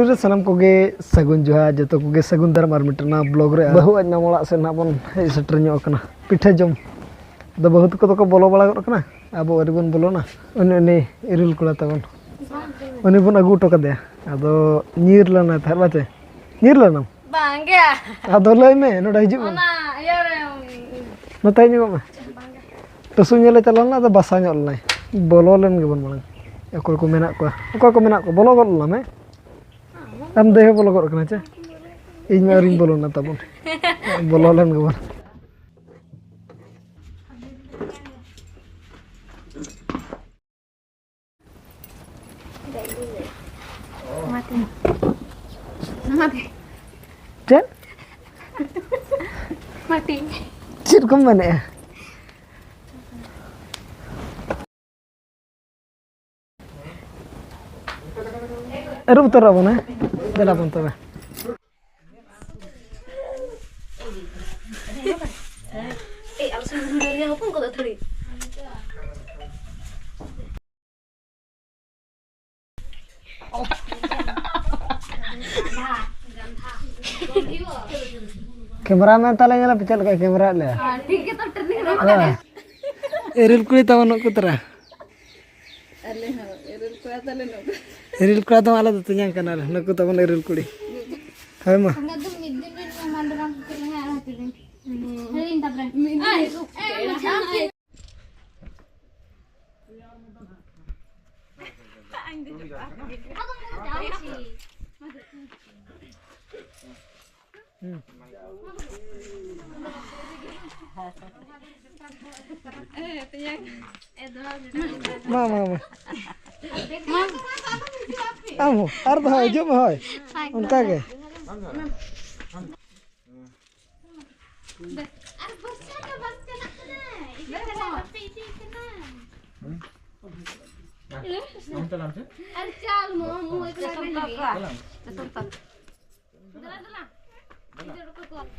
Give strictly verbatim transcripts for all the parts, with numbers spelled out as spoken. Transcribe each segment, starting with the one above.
ᱨᱮ ᱥᱟᱱᱟᱢ ᱠᱚᱜᱮ ᱥᱟᱹᱜᱩᱱ ᱡᱚᱦᱟᱨ, ᱡᱚᱛᱚ ᱠᱚᱜᱮ ᱥᱟᱹᱜᱩᱱ ᱫᱟᱨᱟᱢ᱾ ᱟᱨ ᱢᱤᱫᱴᱮᱱ ᱱᱟᱣᱟ ᱵᱞᱚᱜ ᱨᱮ ᱵᱟᱹᱦᱩ ᱟᱡ ᱢᱟᱢᱟ ᱚᱲᱟᱜ ᱥᱮᱫ ᱱᱟᱜ ᱵᱚᱱ ᱦᱮᱡ ᱥᱮᱴᱮᱨ ᱧᱚᱜ ᱟᱠᱟᱱᱟ ᱯᱤᱴᱷᱟᱹ ᱡᱚᱢ᱾ ᱟᱫᱚ ᱵᱟᱹᱦᱩ ᱛᱟᱠᱚ ᱫᱚᱠᱚ ᱵᱚᱞᱚ ᱵᱟᱲᱟ ᱜᱚᱫ ᱟᱠᱟᱱᱟ, ᱟᱵᱚ ᱟᱹᱣᱨᱤ ᱵᱚᱱ ᱵᱚᱞᱚᱱᱟ᱾ ᱩᱱᱤ, ᱩᱱᱤ ᱤᱨᱤᱞ ᱠᱚᱲᱟ ᱛᱟᱵᱚᱱ, ᱩᱱᱤ ᱵᱚᱱ ᱟᱹᱜᱩ ᱦᱚᱴᱚ ᱠᱟᱫᱮᱭᱟ᱾ ᱟᱫᱚ ᱧᱤᱨ ᱞᱮᱱᱟᱭ ᱛᱟᱦᱮᱸᱫ, ᱵᱟᱪᱮ? ᱧᱤᱨ ᱞᱮᱱᱟᱢ? ᱵᱟᱝᱜᱮ᱾ ᱟᱫᱚ ᱞᱟᱹᱭ ᱢᱮ, ᱱᱚᱰᱮ ᱦᱤᱡᱩᱜ ᱢᱮ᱾ ᱚᱱᱟ ᱤᱭᱟᱹ ᱨᱮ᱾ ᱱᱚᱛᱮ ᱦᱮᱡ ᱧᱚᱜᱚᱜ ᱢᱮ᱾ ᱵᱟᱝᱜᱮ᱾ ᱴᱩᱥᱩ ᱧᱮᱞᱮ ᱪᱟᱞᱟᱣ ᱞᱮᱱᱟ, ᱟᱫᱚ ᱵᱟᱥᱟ ᱧᱚᱜ ᱞᱮᱱᱟᱭ᱾ ᱵᱚᱞᱚ ᱞᱮᱱ ᱜᱮᱵᱚᱱ ᱢᱟᱲᱟᱝ᱾ ᱚᱠᱚᱭ ᱠᱚ ᱢᱮᱱᱟᱜ ᱠᱚᱣᱟ? ᱚᱠᱚᱭ ᱠᱚ ᱢᱮᱱᱟᱜ ᱠᱚᱣᱟ? ᱵᱚᱞᱚ ᱜᱚᱫ ᱞᱮᱱᱟ ᱢᱮ᱾ ᱟᱢ ᱫᱚ ᱦᱚᱸ ᱵᱚᱞᱚ ᱜᱚᱫ ᱠᱟᱱᱟ ᱪᱮ? ᱤᱧ ᱢᱟ ᱟᱹᱣᱨᱤᱧ ᱵᱚᱞᱚᱱᱟ ᱛᱟᱵᱚᱱ᱾ ᱵᱚᱞᱚ ᱞᱮᱱ ᱜᱮᱵᱚᱱ᱾ ᱢᱟᱛᱮ᱾ ᱢᱟᱛᱮ᱾ ᱪᱮᱫ? ᱢᱟᱛᱮ᱾ ᱪᱮᱫ ᱠᱚᱢ ᱢᱮᱱᱮᱫᱼᱟ? ᱟᱹᱨᱩᱵ ᱩᱛᱟᱹᱨᱚᱜ ᱟᱵᱚᱱ, ᱦᱮᱸ? ᱫᱮᱞᱟ ᱵᱚᱱ ᱛᱚᱵᱮ᱾ ᱮᱭ, ᱟᱞᱚ ᱥᱮ ᱦᱩᱰᱩᱨ ᱨᱮ ᱦᱚᱯᱚᱱ ᱠᱚᱫᱚ ᱟᱹᱛᱷᱟᱹᱲᱤ᱾ ᱠᱮᱢᱨᱟ ᱢᱮᱱ ᱛᱟᱞᱮ ᱧᱮᱞᱟ ᱯᱮ ᱪᱮᱫ ᱞᱮᱠᱟᱭ ᱠᱮᱢᱨᱟ ᱮᱫ ᱞᱮᱭᱟ᱾ ᱦᱮᱸ, ᱴᱷᱤᱠ ᱜᱮ ᱛᱚ, ᱴᱨᱮᱱᱤᱝ ᱨᱮ ᱦᱮᱸ᱾ ᱢᱮᱱᱟᱜᱼᱟ᱾ ᱮᱨᱤᱞ ᱠᱩᱲᱤ ᱛᱟᱵᱚᱱ ᱱᱩᱠᱩ ᱛᱟᱨᱟ᱾ ᱟᱞᱮ ᱦᱚᱸ ᱮᱨᱤᱞ ᱠᱚᱲᱟ ᱛᱟᱞᱮ ᱱᱩᱠᱩ᱾ ᱮᱨᱤᱞ ᱠᱚᱲᱟ ᱫᱚ ᱟᱞᱮ ᱫᱚ ᱛᱮᱧᱟᱝ ᱠᱟᱱᱟᱞᱮ, ᱱᱩᱠᱩ ᱛᱟᱵᱚᱱ ᱮᱨᱤᱞ ᱠᱩᱲᱤ᱾ ᱦᱳᱭ ᱢᱟ᱾ ᱚᱱᱟ ᱫᱚ ᱢᱤᱫ ᱫᱤᱱ ᱨᱮ ᱢᱟᱱᱰᱨᱟᱢ ᱠᱚ ᱞᱟᱦᱟ ᱦᱟᱹᱴᱤᱧ᱾ ᱦᱩᱸ᱾ ᱦᱤᱲᱤᱧ ᱛᱟᱯᱚᱨᱮ᱾ ᱢᱤᱫ ᱫᱤᱱ ᱟᱭ, ᱨᱮ ᱟᱭ, ᱟᱭ, ᱟᱭ᱾ ᱦᱩᱸ᱾ ᱢᱟ, ᱢᱟ, ᱢᱟ᱾ ᱟᱢ ᱦᱚᱸ, ᱟᱨ ᱫᱚ ᱦᱳᱭ, ᱦᱤᱡᱩᱜ ᱢᱮ, ᱦᱳᱭ᱾ ᱚᱱᱠᱟ ᱜᱮ᱾ ᱟᱨ ᱵᱚᱨᱥᱟ ᱫᱚ ᱵᱟᱝ ᱪᱟᱞᱟᱜ ᱠᱟᱱᱟ᱾ ᱤᱫᱤ ᱪᱟᱞᱟᱜ ᱵᱟᱯᱮ ᱤᱫᱤ ᱠᱟᱱᱟ᱾ ᱟᱨ ᱪᱟᱞ ᱢᱟ, ᱢᱚᱡᱽ ᱞᱟᱜᱟᱭ ᱢᱮ᱾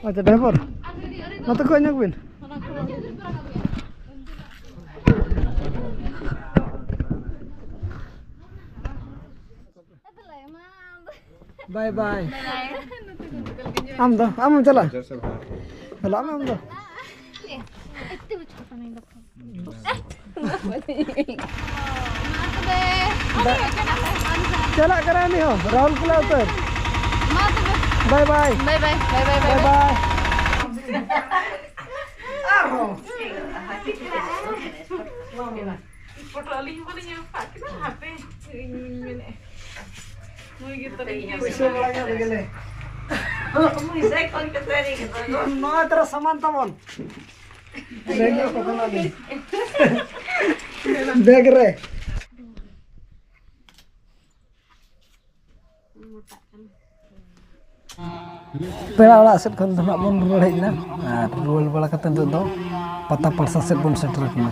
ᱟᱪᱪᱷᱟ, ᱰᱨᱟᱭᱵᱷᱟᱨ, ᱱᱚᱛᱮ ᱠᱷᱚᱱ ᱧᱚᱜ ᱵᱤᱱ᱾ ᱵᱟᱭ ᱵᱟᱭ᱾ ᱟᱢ ᱫᱚ, ᱟᱢᱮᱢ ᱪᱟᱞᱟᱜᱼᱟ? ᱪᱟᱞᱟᱜ ᱢᱮ ᱟᱢ ᱫᱚ᱾ ᱪᱟᱞᱟᱜ ᱠᱟᱱᱟ ᱩᱱᱤ ᱦᱚᱸ, ᱨᱟᱦᱩᱞ ᱠᱮᱞᱟ ᱩᱛᱟᱹᱨ᱾ ᱵᱟᱭ ᱵᱟᱭ᱾ ᱵᱟᱭ ᱵᱟᱭ, ᱵᱟᱭ ᱵᱟᱭ, ᱵᱟᱭ ᱵᱟᱭ᱾ ᱟᱨᱦᱚᱸ᱾ ᱯᱷᱳᱴᱳ ᱟᱹᱞᱤᱧ ᱦᱚᱸ ᱵᱟᱹᱞᱤᱧ ᱧᱮᱞ ᱟᱠᱟᱫ ᱠᱤᱱᱟ, ᱦᱟᱯᱮ, ᱤᱧ ᱢᱮᱱᱮᱫ᱾ ᱱᱩᱭ ᱜᱮ ᱛᱟᱹᱞᱤᱧ ᱯᱩᱭᱥᱟᱹ ᱵᱟᱲᱟ ᱧᱚᱜ ᱞᱮᱜᱮ ᱞᱮ᱾ ᱯᱩᱭᱥᱟᱹ ᱠᱷᱚᱱ ᱠᱟᱛᱮ ᱨᱮ ᱜᱮ ᱛᱚ᱾ ᱱᱚᱣᱟ ᱛᱚᱨᱟ ᱥᱟᱢᱟᱱ ᱛᱟᱵᱚᱱ᱾ ᱨᱮᱸᱜᱮᱡ ᱠᱚ ᱠᱟᱱᱟ ᱞᱤᱧ᱾ ᱵᱮᱜᱽ ᱨᱮ᱾ ᱯᱮᱲᱟ ᱚᱲᱟᱜ ᱥᱮᱫ ᱠᱷᱚᱱ ᱫᱚ ᱱᱟᱜ ᱵᱚᱱ ᱨᱩᱣᱟᱹᱲ ᱦᱮᱡ ᱮᱱᱟ᱾ ᱟᱨ ᱨᱩᱣᱟᱹᱲ ᱵᱟᱲᱟ ᱠᱟᱛᱮ ᱱᱤᱛᱚᱜ ᱫᱚ ᱯᱟᱛᱟ ᱯᱟᱲᱥᱟ ᱥᱮᱫ ᱵᱚᱱ ᱥᱮᱴᱮᱨ ᱟᱠᱟᱱᱟ᱾